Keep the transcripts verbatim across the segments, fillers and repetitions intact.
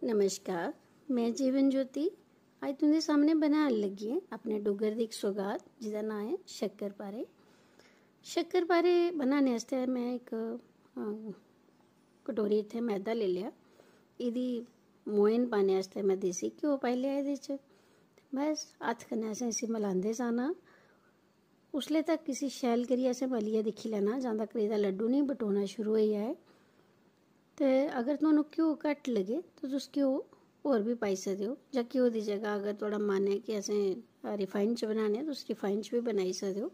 नमस्कार, में जीवन ज्योति। अज्ज तुं'दे सामने बनान लगी आं अपने डुग्गर दी इक सौगात, जेह्दा नांऽ ऐ शक्कर पारे। शक्कर पारे बनाने आस्तै में इक, अ, कटोरी इत्थै मैदा लेई लेआ। एह्दी मोयन पाने आस्तै में देसी घ्यो पाई लेआ एह्दे च। बस हत्थ कन्नै असें इसी मलांदे जाना। उसले तक इसी शैल करियै असें मलियै दिक्खी लैना, जां तक एह्दा लड्डू निं बटोना शुरू होई जाए। ते अगर तुहानू घ्यो घट्ट लग्गे ते तुस घ्यो होर बी पाई सकदे ओ, जां घ्यो दी जगह अगर थुआढ़ा मन ऐ कि असें रिफाइंड च बनाने, तुस रिफाइंड च बी बनाई सकदे ओ।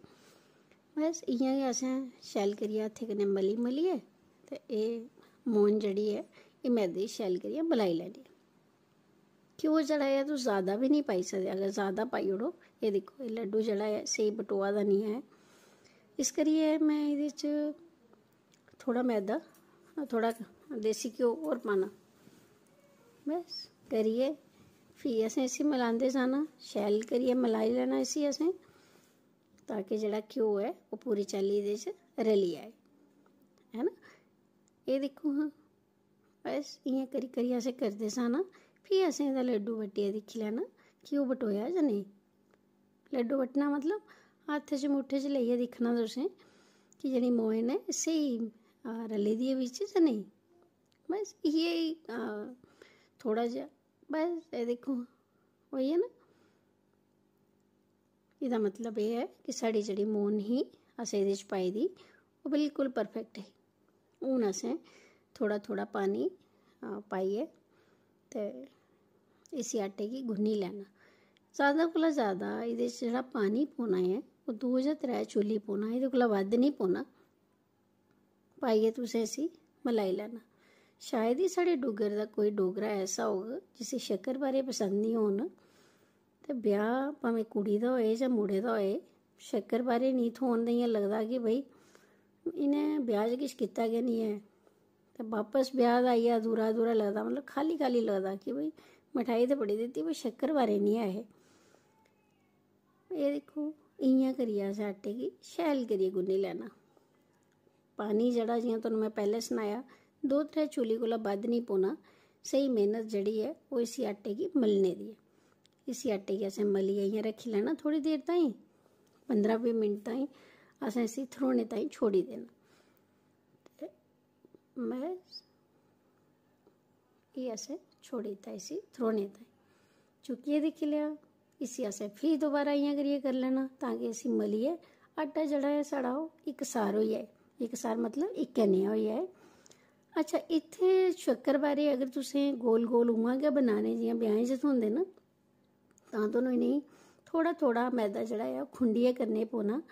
बस इ'यां गै असें शैल करियै हत्थै कन्नै मली मलियै ते एह् मोन जेह्ड़ी ऐ, एह् मैदे गी शैल करियै मलाई लैनी। घ्यो जेह्ड़ा ऐ, तुस जैदा बी निं पाई सकदे। अगर जैदा पाई ओड़ो, एह् दिक्खो, एह् लड्डू जेह्ड़ा ऐ, स्हेई बटोआ दा निं ऐ। इस करियै में एह्दे च थोह्ड़ा मैदा, थोह्ड़ा देसी घ्यो होर पाना। बस करियै फ्ही असें इसी मलांदे जाना, शैल करियै मलाई लैना इसी असें, ताकि जेह्ड़ा घ्यो ऐ, ओह् पूरी चाल्ली एह्दे च रली जाए, है ना? एह् दिक्खो हां, बस इ'यां करी करियै असें करदे जाना। फ्ही असें एह्दा लड्डू बट्टियै दिक्खी लैना कि ओह् बटोआ जां नेईं। लड्डू बट्टना मतलब हत्थ च, मुट्ठे च लेइयै दिक्खना तुसें कि जेह्ड़ी मोयन ऐ, स्हेई, आ, रली दी ऐ बिच्च जां नेईं। बस इ'यै, आ, थोह्ड़ा जेहा, बस एह् दिक्खो, होई गेआ ना। एह्दा मतलब एह् ऐ कि साढ़ी जेह्ड़ी मोन ही, असें एह्दे च पाई दी, ओह् बिल्कुल परफेक्ट ही। हून असें थोह्ड़ा थोह्ड़ा पानी, आ, पाइयै ते इसी आटे गी गुन्नी लैना। जैदा कोला जैदा एह्दे च जेह्ड़ा पानी पौना ऐ, ओह् दो जां त्रै चुल्ली पौना, एह्दे कोला बद्ध निं पौना। पाइयै तुसें इसी मलाई लैना। शायद ही साढ़े डुग्गर दा कोई डोगरा ऐसा होग जिसी शक्कर पारे पसंद निं होन। ते ब्याह् भामें कुड़ी दा होए जां मुड़े दा होए, शक्कर पारे निं थ्होन ते इ'यां लगदा कि भई इ'नें ब्याह् च किश कीता गै निं ऐ। ते बापस ब्याह् दा आइयै अधूरा अधूरा लगदा, मतलब खाल्ली खाल्ली लगदा कि भई मठेआई ते बड़ी दित्ती, पर शक्कर पारे निं ऐ हे। एह् दिक्खो, इ'यां करियै असें आटे गी शैल करियै गुन्नी लैना। पानी जेह्ड़ा, जि'यां तुहानू में पैह्लें सनाया, दो त्रै चुल्ली कोला बद्ध निं पौना। स्हेई मेह्नत जेह्ड़ी ऐ, ओह् इसी आटे गी मलने दी ऐ। इसी आटे गी असें मलियै इ'यां रक्खी लैना थोह्ड़ी देर ताईं, पंदरां बीह् मिंट ताईं। असें इसी थ्रोने ताईं छोड़ी देना। ते बस, एह् असें छोड़ी दित्ता इसी थ्रोने ताईं। चुक्कियै दिक्खी लेआ, इसी असें फ्ही दोबारा इ'यां करियै करी लैना, तां कि इसी मलियै आटा जेह्ड़ा ऐ साढ़ा, ओह् इक सार होई जाए। इक सार मतलब इक्कै नेहा होई जाए। अच्छा, इत्थै शक्कर पारे अगर तुसें गोल गोल उ'आं गै बनाने, जि'यां ब्याहें च थ्होंदे न, तां तुहानू इ'नेंगी थोह्ड़ा थोह्ड़ा मैदा जेह्ड़ा ऐ, ओह् खुंडियै करने पौना।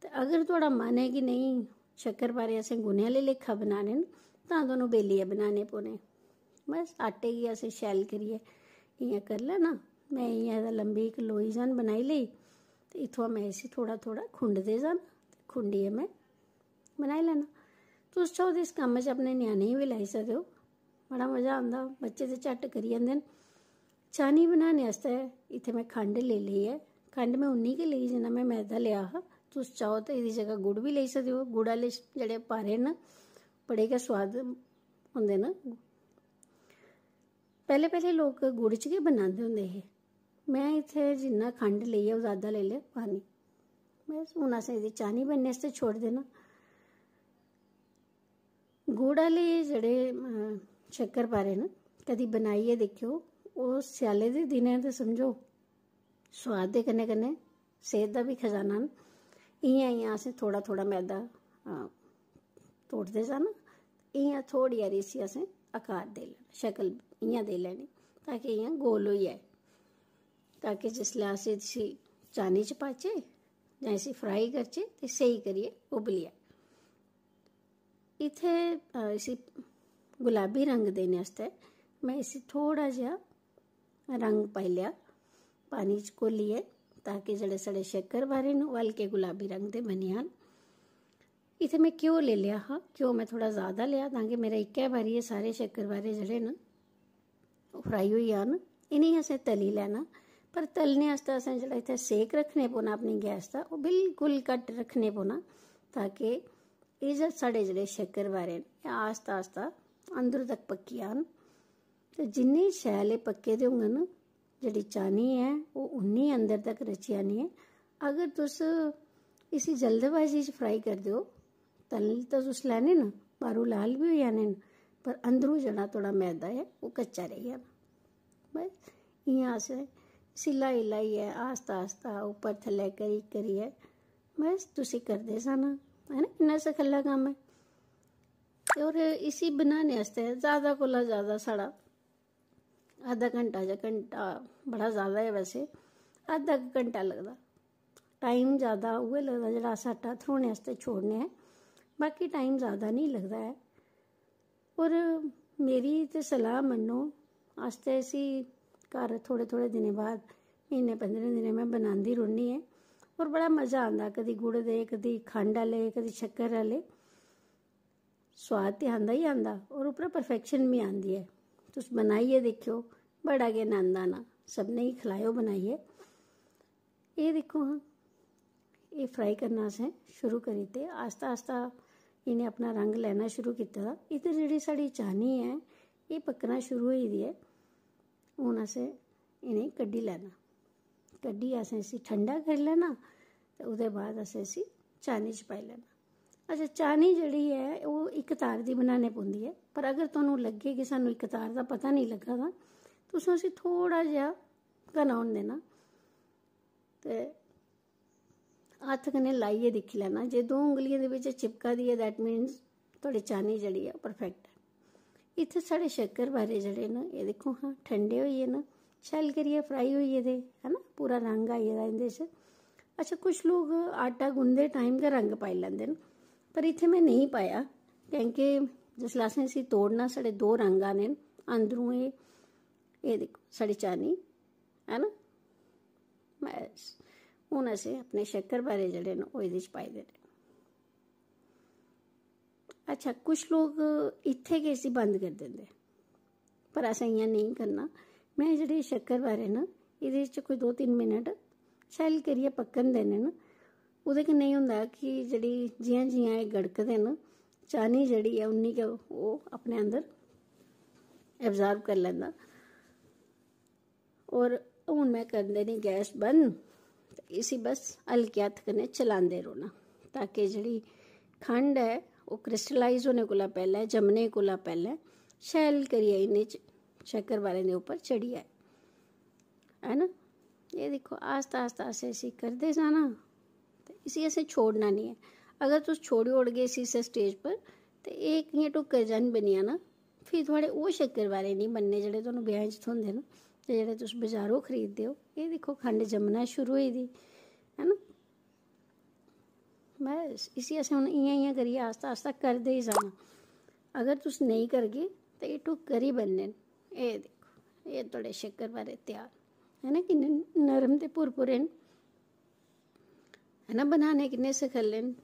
ते अगर थुआढ़ा मन ऐ कि नेईं, शक्कर पारे असें गुन्ने आह्ले लेखा बनाने न, तां तुहानू बेलियै बनाने पौने। बस आटे गी असें शैल करियै इ'यां करी लैना। में इ'यां एह्दा लंबी इक लोई जन बनाई लेई ते इत्थुआं में इसी थोह्ड़ा थोह्ड़ा खुंडदे जाना ते खुंडियै में बनाई लैना। तुस चाहो ते इस कम्म च अपने ञ्याणें गी बी लाई सकदे ओ, बड़ा मज़ा आंदा, बच्चे ते झट्ट करी जंदे न। चानी बनाने आस्तै इत्थै में खंड लेई लेई ऐ। खंड में उन्नी गै लेई जिन्ना में मैदा लेआ हा। तुस चाहो ते एह्दी जगह गुड़ बी लेई सकदे ओ। गुड़ आह्ले जेह्ड़े पारे न, बड़े गै सोआद होंदे न। पैह्लें पैह्लें लोक गुड़ च गै बनांदे होंदे हे। में इत्थै जिन्ना खंड लेई ऐ, ओह्दा अद्धा लेई लेआ पानी। बस, हून असें एह्दी चानी बनने आस्तै छोड़ी देना। गुड़ आह्ले जेह्ड़े, अ, शक्कर पारे न, कदी बनाइयै दिक्खेओ। ओह् स्याले दे दिनें ते समझो, सोआद दे कन्नै कन्नै सेह्त दा बी खजाना न। इ'यां इ'यां असें थोह्ड़ा थोह्ड़ा मैदा, अ, तोड़दे जाना। इ'यां थोह्ड़ी हारी इसी असें आकार देई लैना, शक्ल इ'यां देई लैनी, ताकि इ'यां गोल होई जाए, ताकि जिसलै अस इसी चानी च पाचै जां इसी फ्राई करचै ते स्हेई करियै उब्बली जाए। इत्थै, अ, इसी गुलाबी रंग देने आस्तै में इसी थोह्ड़ा जेहा रंग पाई लेआ पानी च घोलियै, ताकि जेह्ड़े साढ़े शक्कर पारे न, ओह् हल्के गुलाबी रंग दे बनी जान। इत्थै में घ्यो लेई लेआ हा, घ्यो में थोह्ड़ा जैदा लेआ, तां कि मेरा इक्कै बारी एह् सारे शक्कर पारे जेह्ड़े न, ओह् फ्राई होई जान। इ'नेंगी असें तली लैना, पर तलने आस्तै असें जेह्ड़ा इत्थै सेक रक्खने पौना अपनी गैस दा, ओह् बिल्कुल घट्ट रक्खने पौना, ताकि एह् जे साढ़े जेह्ड़े शक्कर पारे न, एह् आस्ता आस्ता अंदर तक पक्की जान। ते जिन्ने शैल एह् पक्के दे होङन, जेह्ड़ी चानी ऐ ओह् उन्नी अंदर तक रची जानी ऐ। अगर तुस इसी जल्दबाजी च फ्राई करदे ओ, तली ते तुस लैने न, बाह्रों लाल बी होई जाने न, पर अंदरों जेह्ड़ा थोह्ड़ा मैदा ऐ ओह् कच्चा रेही जाना। बस इ'यां अस इसी ल्हाई ल्हाइयै, आस्ता आस्ता उप्पर थल्लै करी करियै, बस तुसी करदे जाना, है ना? इन्ना सखल्ला कम्म ऐ। ते होर इसी बनाने आस्तै ज़्यादा कोला ज़्यादा साढ़ा अद्धा घैंटा जां घैंटा, बड़ा ज़्यादा ऐ वैसे, अद्धा इक घैंटा लगदा। टाइम ज़्यादा उ'ऐ लगदा जेह्ड़ा अस आटा थ्होने आस्तै छोड़ने आं, बाकी टाइम ज़्यादा निं लगदा ऐ। होर मेरी ते सलाह् मन्नो, अस ते इसी घर थोह्ड़े थोह्ड़े दिनें बाद, म्हीने पंदरें दिनें में बनांदी रौह्न्नी ऐं। होर बड़ा मज़ा आंदा, कदी गुड़ दे, कदी खंड आह्ले, कदी शक्कर आह्ले। सोआद ते आंदा ही आंदा, होर उप्परा परफैक्शन बी आंदी ऐ। तुस बनाइयै दिक्खेओ, बड़ा गै नंद आना। सभनें गी खलाएओ बनाइयै। एह् दिक्खो हां, एह् फ्राई करना असें शुरू करी दित्ते। आस्ता आस्ता इ'नें अपना रंग लैना शुरू कीते दा। इद्धर जेह्ड़ी साढ़ी चानी ऐ, एह् पक्कना शुरू होई दी ऐ। हून असें इ'नेंगी कड्ढी लैना। कड्ढियै असें इसी ठंडा करी लैना ते ओह्दे बाद असें इसी चानी च पाई लैना। अच्छा, चानी जेह्ड़ी ऐ ओह् इक तार दी बनाने पौंदी ऐ, पर अगर तुहानू लग्गे कि सानू इक तार दा पता नेईं लग्गा दा, तुसें उसी थोह्ड़ा जेहा घना होन देना ते हत्थ कन्नै लाइयै दिक्खी लैना। जे दो उंगलियें दे बिच चिपका दी ऐ, that means थुआढ़ी चानी जेह्ड़ी ऐ परफैक्ट ऐ। इत्थै साढ़े शक्कर पारे जेह्ड़े न, एह् दिक्खो हां, ठंडे होई गे न, शैल करियै फ्राई होई गेदे, है ना? पूरा रंग आई गेदा इं'दे च। अच्छा, कुछ लोक आटा गुंदे टाइम गै रंग पाई लैंदे न, पर इत्थै में नेईं पाया, क्योंकि जिसलै असें इसी तोड़ना, साढ़े दो रंग आने न, अंदरों एह्, एह् दिक्खो साढ़ी चानी, है ना? बस, हून असें अपने शक्कर पारे जेह्ड़े न, ओह् एह्दे च पाई देने। अच्छा, कुछ लोक इत्थै गै इसी बंद करी दिंदे, पर असें इ'यां नेईं करना। में जेह्ड़े शक्कर पारे न, एह्दे च कोई दो तिन्न मिनट शैल करियै पक्कन देने न। ओह्दे कन्नै एह् होंदा कि जेह्ड़ी, जि'यां जि'यां एह् गड़कदे न, चानी जेह्ड़ी ऐ, उन्नी गै ओह् अपने अंदर एब्जार्ब करी लैंदा। होर हून में करी देनी गैस बंद ते इसी बस हल्के हत्थ कन्नै चलांदे रौह्ना, ताकि जेह्ड़ी खंड ऐ, ओह् क्रिस्टलाइज होने कोला पैह्लें, जम्मने कोला पैह्लें शैल करियै इ'नें च शक्कर पारें दे उप्पर चढ़ी जाए, है ना? एह् दिक्खो, आस्ता आस्ता असें इसी करदे जाना ते इसी असें छोड़ना निं ऐ। अगर तुस छोड़ी ओड़गे इसी इस्सै स्टेज पर, ते एह् इ'यां ढुक्कर जन बनी जाना। फ्ही थुआढ़े ओह् शक्कर पारे निं बनने जेह्ड़े तुहानू ब्याहें च थ्होंदे न ते जेह्ड़े तुस बजारों खरीददे ओ। एह् दिक्खो, खंड जम्मना शुरू होई दी, है ना? बस इसी असें हून इ'यां इ'यां करियै आस्ता आस्ता करदे ही जाना। अगर तुस नेईं करगे ते एह् ढुक्कर ही बनने न। एह् दिक्खो, एह् थुआढ़े शक्कर पारे त्यार, है ना? किन्ने नरम ते भुरभुरे न, है ना? बनाने किन्ने सखल्ले न।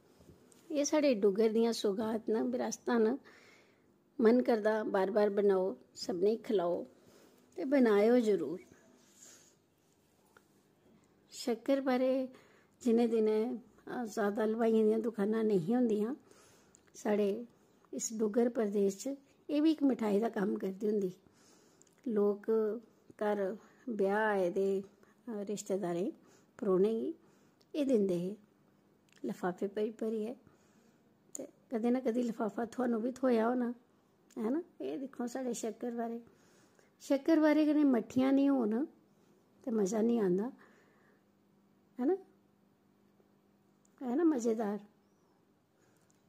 एह् साढ़े डुग्गर दियां सौगात न, बरासतां न। मन करदा बार बार बनाओ, सभनें गी खलाओ ते बनाएओ जरूर। शक्कर पारे जि'नें दिनें, अ, ज़्यादा हलवाइयें दियां दुकानां नेईं हियां होंदियां, साढ़े इस डुग्गर प्रदेश च एह् बी इक मठेआई दा कम्म करदी होंदी। लोक घर ब्याह् आए दे, अ, रिश्तेदारें, परौह्नें गी एह् दिंदे हे लफाफे भरी भरियै। ते कदें ना कदें लफाफा थुहानू बी थ्होएआ होना, है ना? एह् दिक्खो साढ़े शक्कर पारे, शक्कर पारे कन्नै मट्ठियां निं होन ते मज़ा निं आंदा, है ना? है ना मज़ेदार?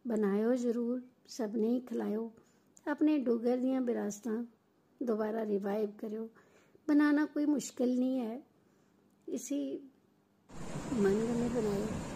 बनाएओ जरूर, सभनें गी खलाएओ, अपने डुग्गर दियां बरासतां दोबारा रिवाइव करेओ। बनाना कोई मुश्कल निं ऐ, इसी मन कन्नै बनाएओ।